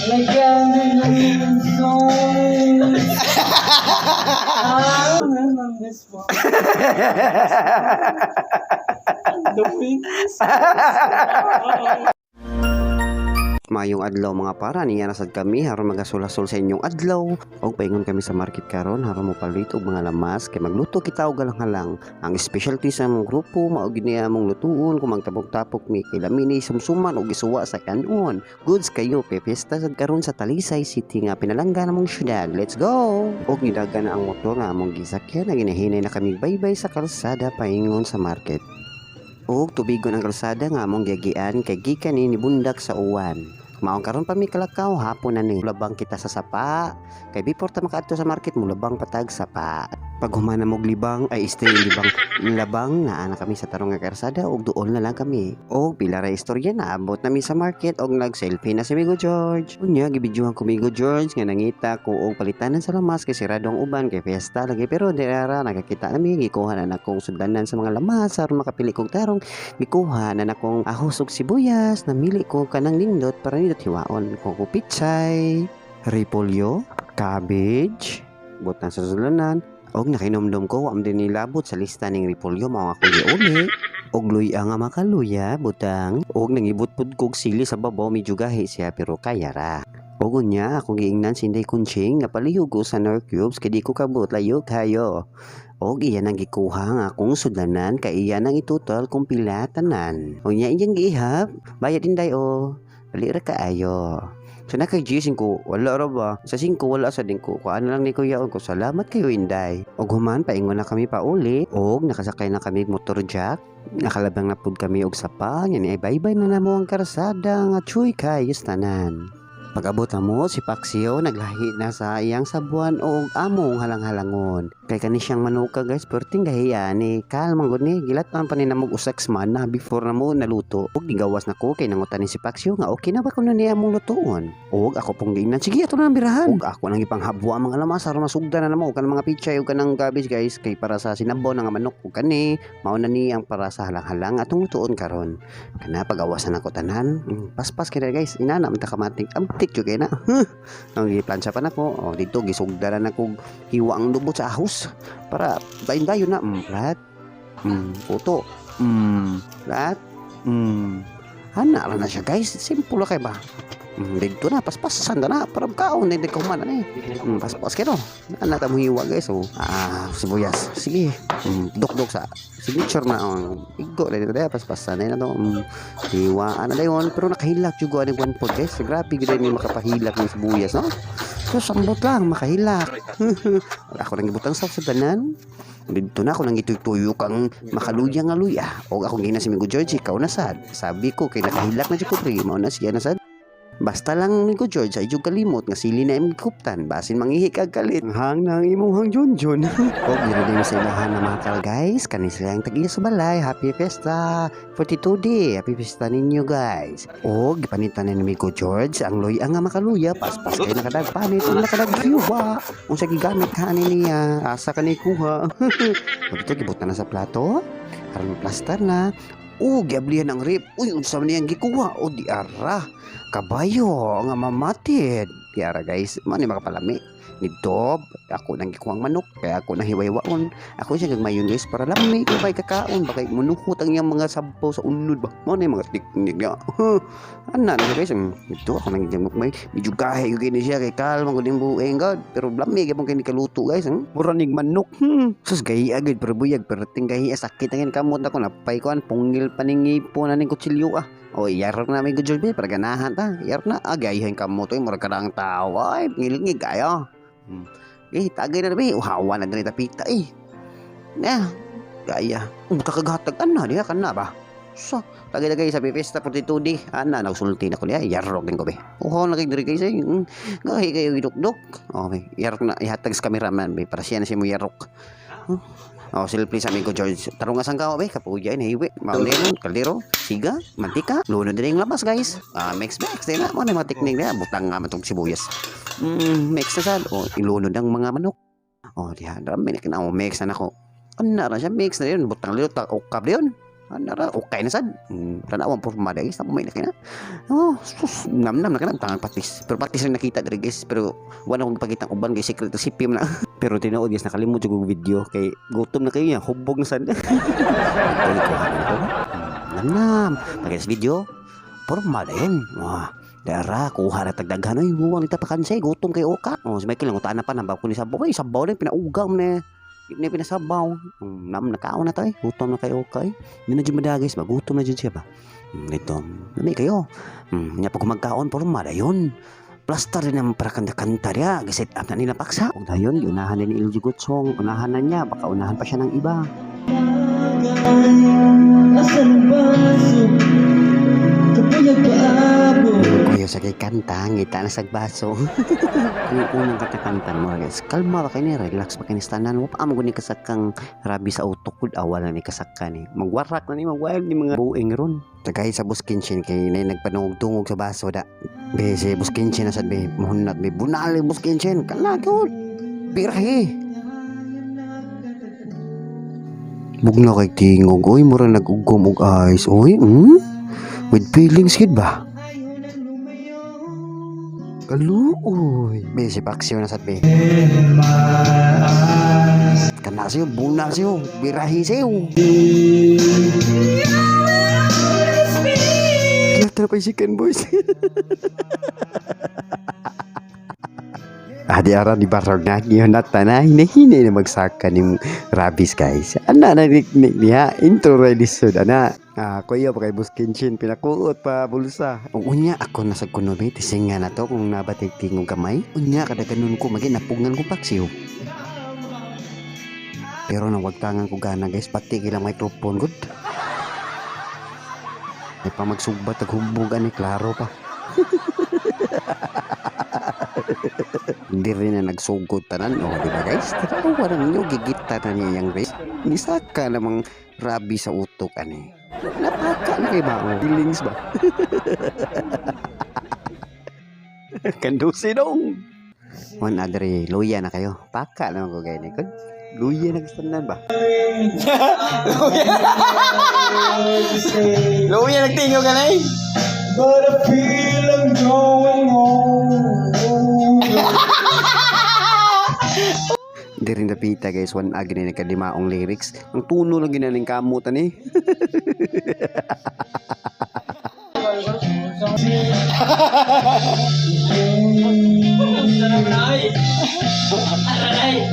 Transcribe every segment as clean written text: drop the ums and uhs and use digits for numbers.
Like a song. Ah, on this one. The wind is Maayong adlaw, mga para, niya na sad kami aron magasul-hasol sa inyong adlaw. Og paingon kami sa market karon aron mopalit og mga lamas kay magluto kita og halang-halang. Ang specialty sa among grupo mao gid ni among lutuon kung magtapok-tapok mi kay lami ni sumsuman og isuwa sa kanon. Goods kayo kay fiesta sad karon sa Talisay City nga pinalangga namong syudad. Let's go! Og nidaga na ang motor nga among gisakyan, naginahinay na kami baybay sa kalsada paingon sa market. Og tubigon ang kalsada nga among giagian kay gikan ni nibundak sa uwan. Maong karon pa mi kalakaw, hapon na ni. Labang kita sa sapa. Kay before ta makaadto sa market, mulabang patag sapa. Pag humana mog libang ay stay libang labang naa na kami sa tarong nga karsada og duol na lang kami. Og pila ra istorya, naabot na mi sa market og nag-selfie na si Migo George. Unya gibidyohan ko Migo George nga nangita ko og palitanan sa lamas kay sirado ang uban kay fiesta lagi, pero di ra nakakita nami. Gikuha na nakong sudlanan sa mga lamas aron makapili kog tarong. Gikuha na nakong ahos ug sibuyas, namili ko kanang nindot para nindot hiwaon ko ko pichay, repolyo, cabbage, butang sa sudlanan. Og nakinomdom ko wa man din nilabot sa lista ning repolyo, mao akong giuli. Og luya nga makaluya butang, og nangibot pud kog sili sa babaw, medyo gahi siya pero kaya ra. Og unya akong giingnan si Inday Kunching nga palihog ko sa Knorr Cubes kay di ko kabot, layo kayo. Og iyan ang gikuha nga akong sudlanan kay iyan ang itotal kung pila tanan. Unya iyang giihap, bayad, Inday o. Dali ra kaayo. So naka G 5, wala ra ba? Sa 5 wala sa din ko. Kuan lang ni kuya og ko, salamat kayo, Inday. Og human paingon na kami pauli og nakasakay na kami og motor jack. Nakalabang na pud kami og sapa, nya ni ay bye-bye na namo ang karsada nga chuy kayo tanan. Pag-abot mo si Paxio naglahi na sa iyang sabuan og among halang-halangon. Kay kani siyang manuka, guys, perting gahiya ni kalmang gud ni gilat man pa ni namog usak semana before na mo naluto. Og gigawas na ko kay nangutan ni si Paxio nga okay na ba kuno niya among lutuon. Og ako pong giingnan, sige, ato na ang birahan. Og ako nang ipanghabwa ang mga lamas aron masugdan na namo og kanang mga pichay ug kanang cabbage, guys, kay para sa sinabon nga manok ug kani mao na ni ang para sa halang-halang atong lutuon karon. Kana pag-awasan ako tanan, paspas kay guys, inana man ta kamatik. Amtik jud kay na. Ang giplansya pa nako. Oh, dito gisugdaran nako hiwa ang lubot sa ahos para dayon-dayon na. Plat. Puto. Plat. Hana ra na siya, guys. Simple ra kay ba. Dito na paspasan na para kaon din ka human ani. Paspas kay no. Ana ta mo hiwa, guys. Oh. Ah, sibuyas. Sige. Dok-dok sa signature na oh. Igo na dito paspasan na to. Hiwa ana dayon pero nakahilak jud ko ani one pot, guys. Grabe gid ni makapahilak ng sibuyas, no. So sambot lang makahilak. Ako nang gibutang sa tanan. Dito na ako nang gituyo kang makaluya nga luya. Og akong gina si Migo George, ikaw na sad. Sabi ko kay nakahilak na siya ko pre, mao na siya na sad. Basta lang, Migo George, ay jud kalimot nga sili na imong kuptan, basin mangihi kag kalit. Hang nang imong hang John John. Og diri din sa ilahan na mga kal, guys, kani sila ang tag-iya sa balay. Happy Fiesta 42D. Happy Fiesta ninyo, guys. Og gipanitan ni Migo George ang luya nga makaluya, paspas kay nakadagpanit ug nakadaghiwa. Unsa gigamit ka ani niya? Asa ka ni kuha? Og ito gibutan na sa plato. Aron plaster na. Oh, giablihan ang rib. Uy, unsa man niyang gikuha? O di ara. Kabayo nga mamatid. Di ara, guys, man ni makapalami. Nidto ako nang gikuhang manok kaya ako nang hiwa-hiwaon. Ako siya gagmayon, guys, para lami ko kay kakaon baka munuhot ang iyang mga sabaw sa unod ba. Mo na yung mga teknik niya. Ana na guys, ito ako nang may medyo gahi gyud ni siya kay kalma gud yung bueng god pero lami gyud kay ni kaluto, guys. Mura nig manok. Sus gahi agad pero buyag pero ting gahi sakit ang kamot ako napay kuan pungil paningipon aning kutsilyo ah. O yarok na may good job para ganahan ta. Yarok na agay kamot oy mura karang tawa ay ngilngig kayo. Eh, tagay na nabi. Uhawa na diri tapita eh. Na, gaya. Kakaghatag ana diha kana ba? Sa, tagay-tagay sa Pista 42D. Ana, nagsulti na ko niya. Yarok din ko be. Uhaw na kay diri guys eh. Gahi kayo gidukduk. Oh, be. Yarok na ihatag sa cameraman be para siya na siya mo yarok. Huh? Oh, silpi sa amigo George. Tarong asang ka be, kapuya ni hiwi. Maulero, kaldero, siga, mantika, lunod din yung labas, guys. Ah, mix mix din na mo na mga teknik na butang nga matong sibuyas. Mix na sad. Oh, ilunod ang mga manok. Oh, diha, drami na kinao mix na nako. Ano ra siya mix na yun, butang lilo ta okab yun. Anara, okay na sad. Tanaw ang porma guys, may na kina. Oh, sus, namnam na kana tangang patis. Pero patis lang nakita diri, guys, pero wala akong gipakita ang uban kay secret recipe man na. Pero tinuod, guys, nakalimot jud og video kay gutom na kayo niya, hubog na sad. Tuloy ko ko. Namnam. Pagka sa video, porma na yun. Wah, dara, kuha na tagdaghan. Ay, buwang nita pakansay, gutom kay Oka. Oh, si Michael, ang na pa, nabab ko ni sabaw. Ay, sabaw na, pinaugam na. Di na pinasabaw. Nam, nakaon na to eh. Gutom na kay Oka eh. Hindi na dyan madagis, magutom na dyan siya ba? Ito, nami kayo. Nya pag magkaon, porma na yun. Plaster din ang para kanta-kanta niya. Giset up na nila paksa. Ug dayon, unahan na ni LG Gutsong. Unahan na niya. Baka unahan pa siya ng iba. Asan baso? Kapuyag paabot. Kuya sa kay kanta, ngita na sa baso. Ang unang katakanta mo, guys. Kalma ba kayo ni, relax ba kayo ni tanan. Wa pa amo ni kasakang rabi sa utok kud awa na ni kasakka ni. Magwarak na ni, magwild ni mga buing ron. Tagay sa Buskinsin kay nay nagpanungog-tungog sa baso da. Be si Buskinsin na sad be muhunat be bunali Buskinsin kana gyud. Pirhe. Bugna kay tingog oy, mura nag-ugom og eyes oy. With feelings gid ba? Kaluoy. Be, si Paxio na sad be. In my eyes. Kana siyo, bunal siyo, birahi siyo. Kaya pa yung chicken boys. Adi ara di barog na gihunat na hinahina na magsaka ni Rabis, guys. Ana na ni niya intro ready sud ana. Ah, kuya pa kay Buskinchin pinakuot pa bulsa. Ug unya ako na sa kuno be tisinga na to kung nabatig tingog kamay. Unya kada ganun ko magi napugngan ko paksiw. Pero nawagtangan ko gana, guys, pati ilang microphone good. Ay pa magsugbat ag hubog ani klaro pa. Hindi rin na nagsugod tanan. O, di ba, guys? Tanawa na ninyo, gigita na niya yung race. Nisaka namang rabi sa utok ani. Napaka na kay ba? Feelings ba? Kandusi dong. One adre, luya na kayo. Paka naman ko gaya ni Luya na gusto ba? Luya nagtingog ka na eh. But I feel I'm growing old. Di rin napita, guys, one ag ni nagkadimaong lyrics. Ang tuno lang ginaling kamot ani.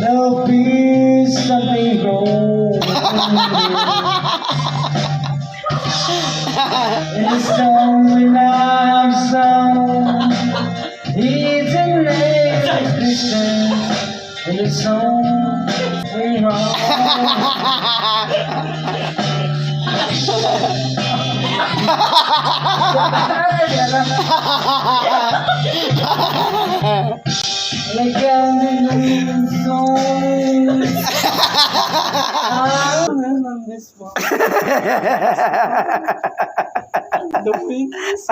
There'll be something wrong. It's only love song. It's an existence. And it's only wrong. Like I'm in the zone. I'm this one. The wind is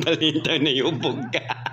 Balita na yubog ka.